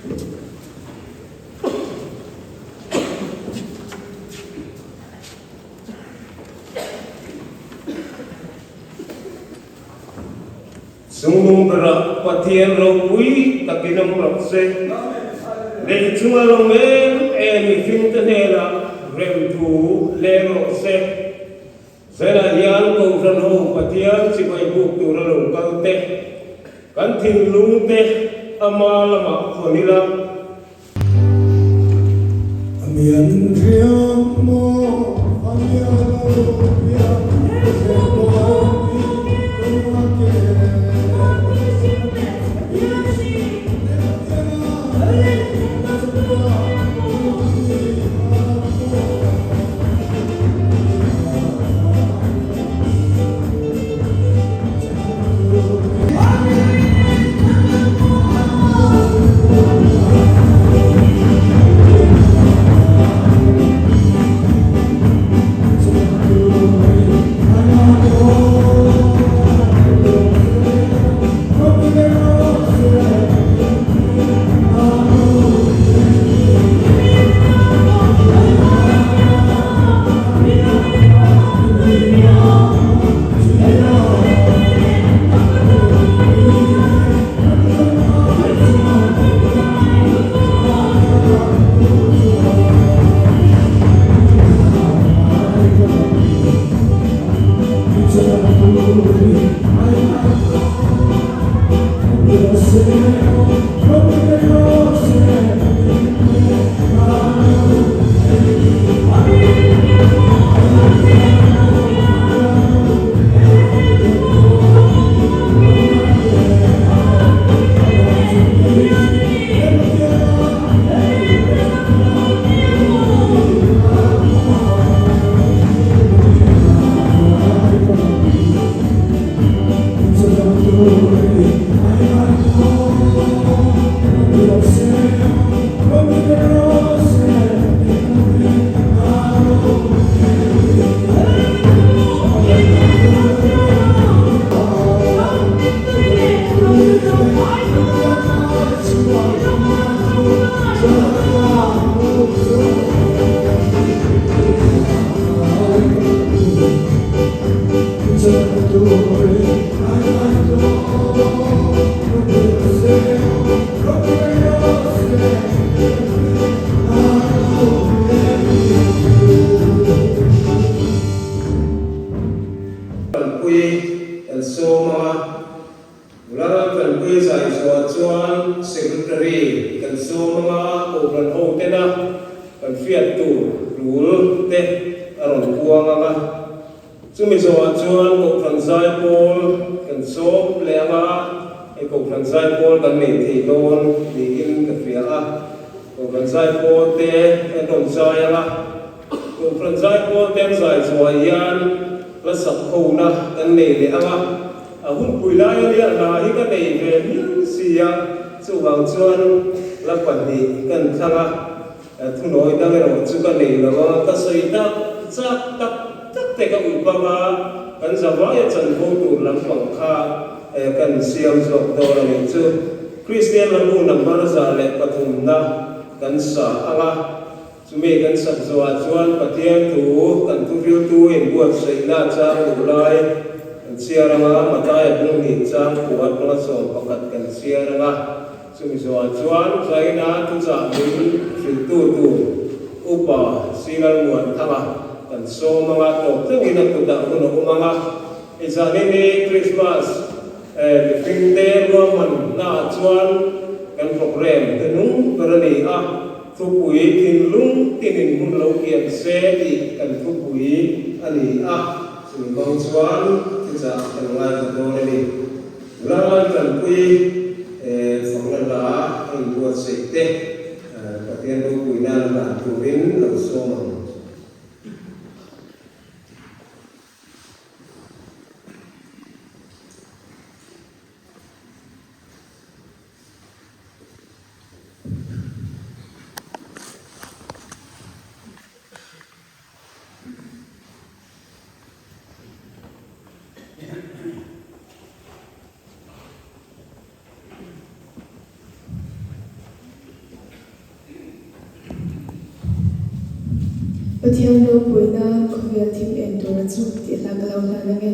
Chungnung berah Pathian ropui takin awm rawh se. Lei chunga lo em em mihringte hnenah remthu leng rawh se. Zelah hian Kohhran ho Pathian chibai buk tura lo kal te, kan thinlung te ama lamah hawn ila. A mian riang maw a mia lo piang ze dawn i kawng a ke. Tanpui kan sawm ang a, Nula Tanpui zai zawhah chuan Secretary kan sawm ang a, Kohhran ho tena kan hriat tur rul te a rawn puang ang a. Chumi zawhah chuan Kohhran Zaipawl kan sawm leh ang a, hei Kohhran Zaipawl kan nei thei dawn niin ka hria a, Kohhran Zaipawl te an rawn zai ang a, Kohhran Zaipawl te an zai zawhah hian hla sak hona kan nei leh ang a, a hunpui lai a nia hla hi ka nei ve mial si a, chuvang chuan hla pahnih kan thlang a. Thunawi dang erawh chu ka nei lo a, ka sawi tak chak tak tak te ka up ang a, kan zavaia chanvo tur lampang kha kan siam zawk dawn a nih chu. Kristian lambu number 103 na kan sa ang a, chumi kan sak zawhah chuan Pathian thu kan thuhriltu inbuatsaihna chang duh lai kan chhiar ang a, Mathaia bung hnih chang kua atanga 11 kan chhiar ang a. Chumi zawhah chuan China thuchah min hrilhtu tur Upa Sinal Muanthanga kan sawm anga tawp thlengin a kutah hun a awm ang a. Hei zanin hi Christmas mihringte ruahman hnaah chuan kan programme te nung ber a ni a, thupui thinlung tinin hun lo kian se tih kan thupui a ni a, chumi hmang chuan thuchah kan ngaithla dawn a ni. Lallan tanpui fakna hla a inbuatsaih te Pathian ropui nan hlan turin lo sawm ang. Pathian ropui nan khawvel thim eng tura chu tih hla ka lo hlan ang e.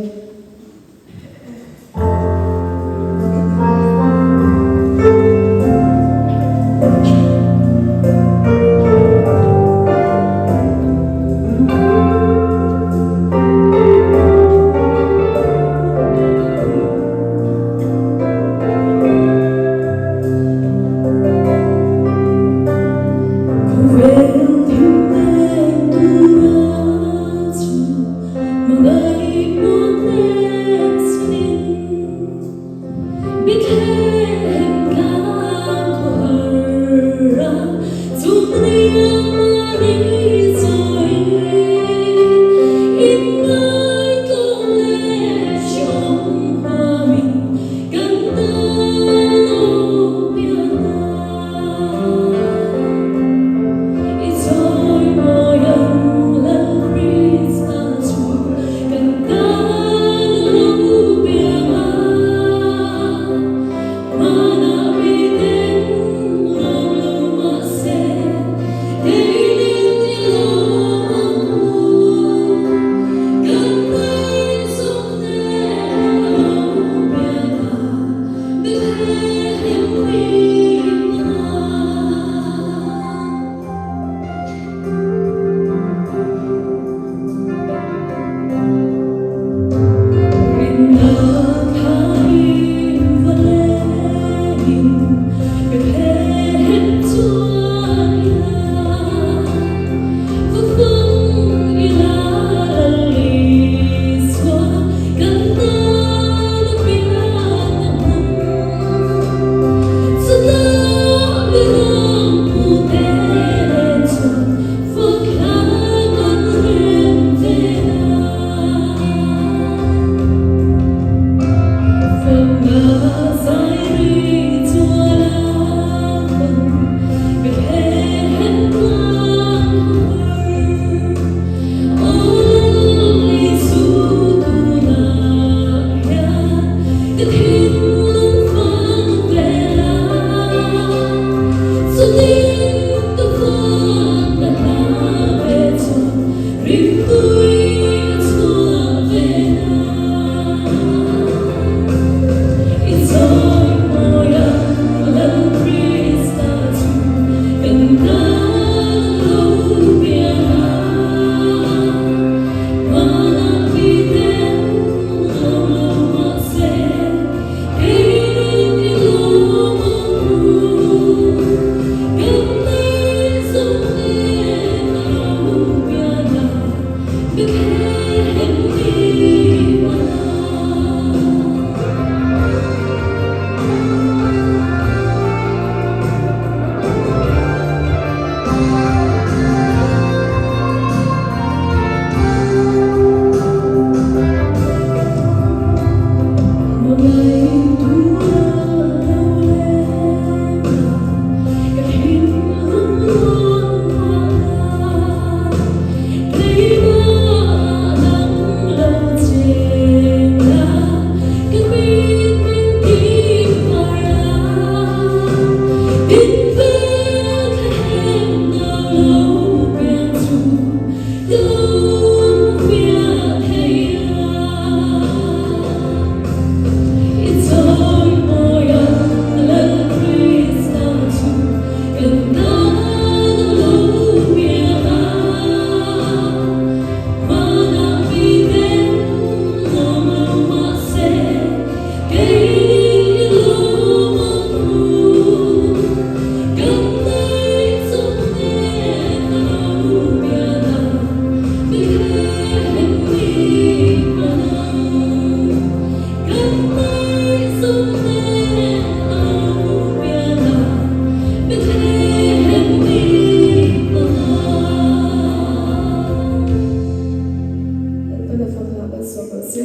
Lalpan a fak lah malsawm rawh se.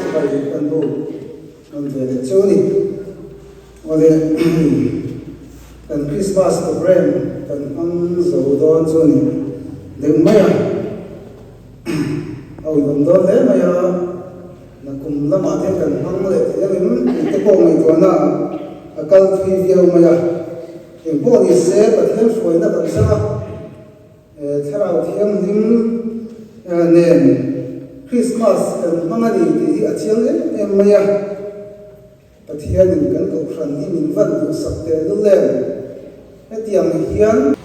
Chibai kan bu nawn ve leh chu a ni. Awle. Kan Christmas program kan hmang zo dawn chu a ni deuh mai a, a uiawm dawn hle mai a, nakum lamah te hian kan hmang leh thei angem tih te pawh ngaihtuahna a kal thui viau mai a, engpawh ni se Pathian hruaina kan chang a, Thlarau Thianghlim nen Christmas kan hmang a ni tih hi a chiang em em mai a. Pathianin kan kohhran hi min van duhsak teh lul em? Hetiang hian.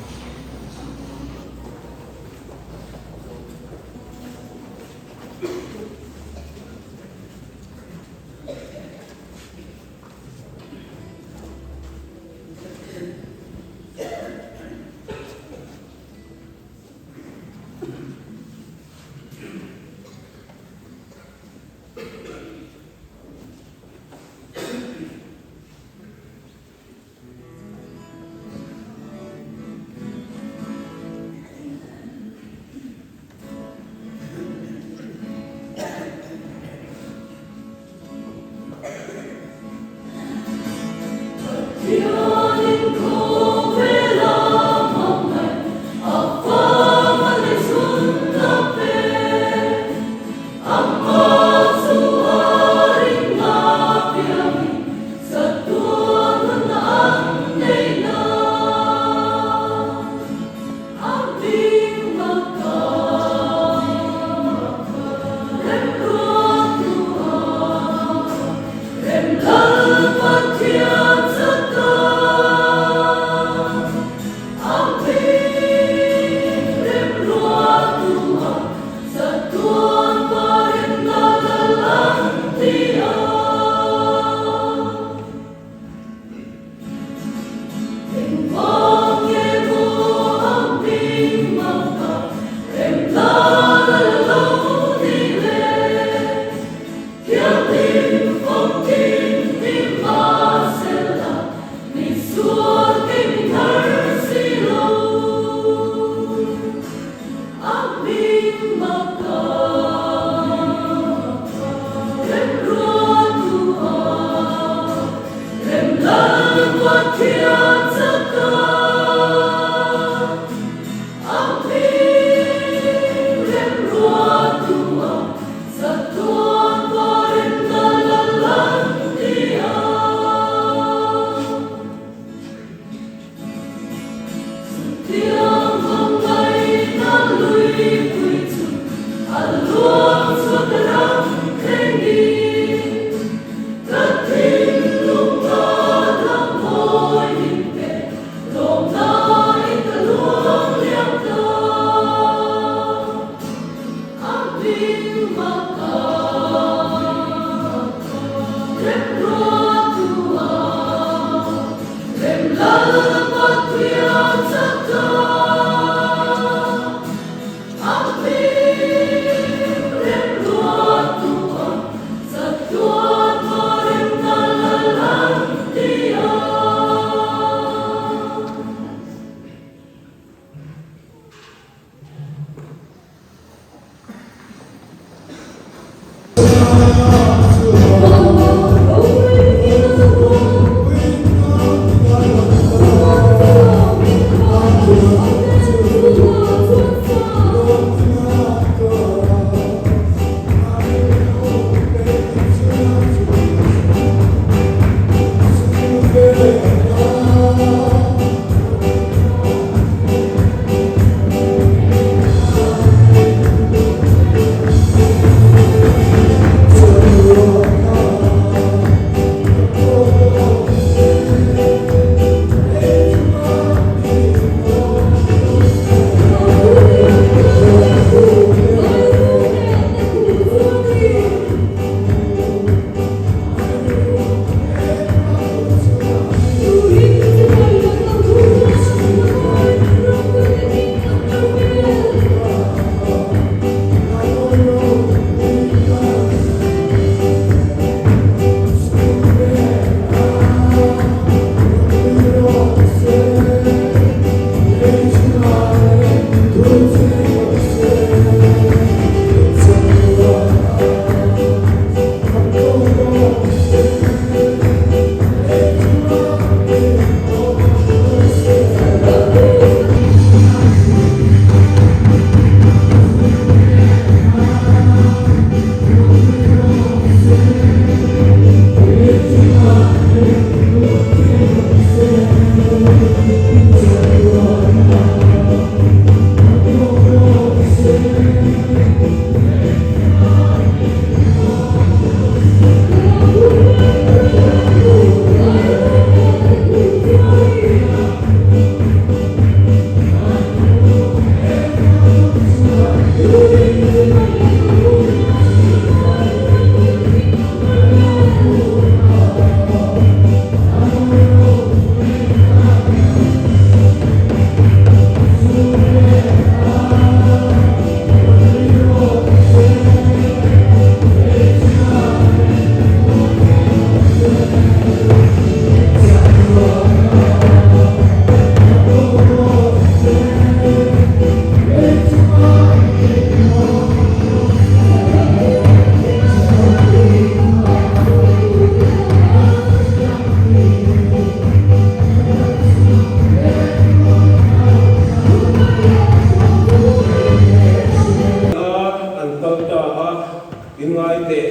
Ngai teh,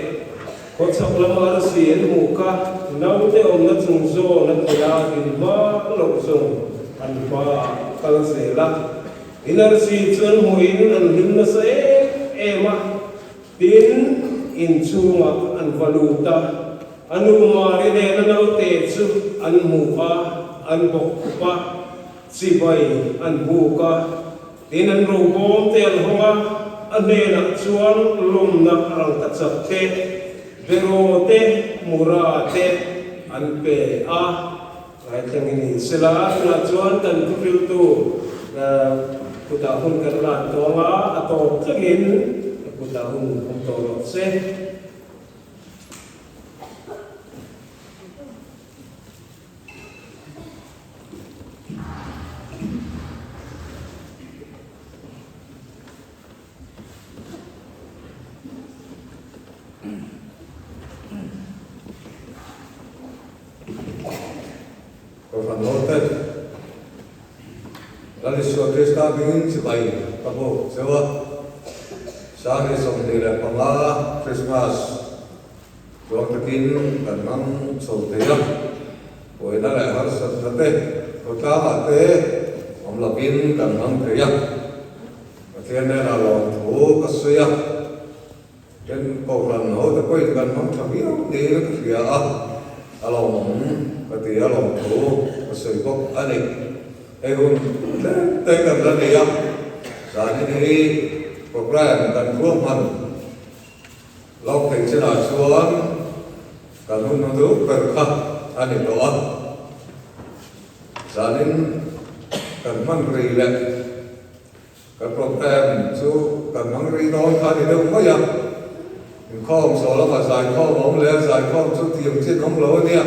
khawchhak lama arsi an hmuh kha naute awmna chung zawn a thlen a din hma loh zawng an hmaah kal zel a. In arsi chu an hmuhin an hlim nasa em em a, tin, inchhungah an va lut a. A nu Mari nena naute chu an hmu a, an bawk khup a, chibai an buk a. Tin, an robawm te an hawng a, a hnenah chuan lawmna rangkachak te, beraw te, mura te an pe a. Ngaithleng i ni sela, tunah chuan kan thuhriltu kutah hun kan lan tawh ang a, a tawp thlengin kutah hun awm tawh rawh se. Kohhran Norte, Lal Isua Krista hmingin chibai ka buk cheu a, Sangni 25 Krismas Tluang takin kan hmang chho thei a, buaina leh harsatna te khawtlangah te awm lovin kan hmang thei a. Pathian hnenah lawmthu ka sawi a, then Kohhran ho te pawhin kan hmang tha viau niin ka hria a, a lawmawm ka ti a, lawmthu ka sawi bawk a ni. Hei hun tlem te kan la nei a, zanin hi programme kan ruahman. Lawk theih chinah chuan kan hun hnu deuh ber kha a ni tawh a, zanin kan hman ri leh kan programme chu kan hmang ri dawn kha a ni deuh mai a, inkhawm saw lamah zaikhawm a awm leh a, zaikhawm chu tiang chin awm lo a nia,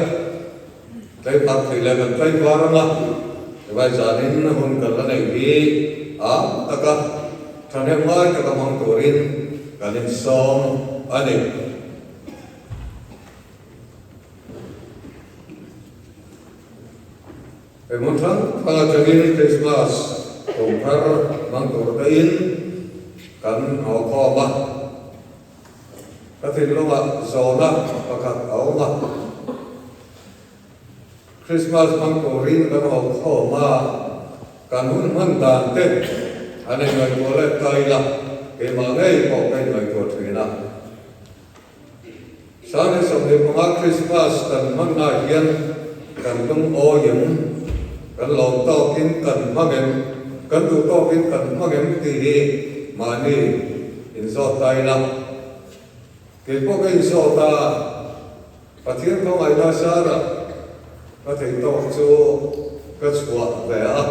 tleipar thei leh kan tleipar ang a, hevai zanin hun kan la neih hi a tak a. Thahnem ngai taka hmang turin kan insawm a ni. He hmun hrang hrang atangin Krismas kum thar hmang tur tein kan haw khawm a. Ka thinlungah zawhna pakhat a awm a. Krismas hmang turin kan haw khawm a, kan hun hman dan te an inngaihtuah let ta ila, keimah ngei pawh ka inngaihtuah thin a. 2025 Krismas kan hmannaah hian kan lungawi em, kan lawm tawkin kan hmang em, kan duh tawkin kan hmang em tih hi mahni inzawt ta ila. Kei pawh ka inzawt a. Pathian khawngaihna zarah ka theih tawk chu ka chhuah ve a.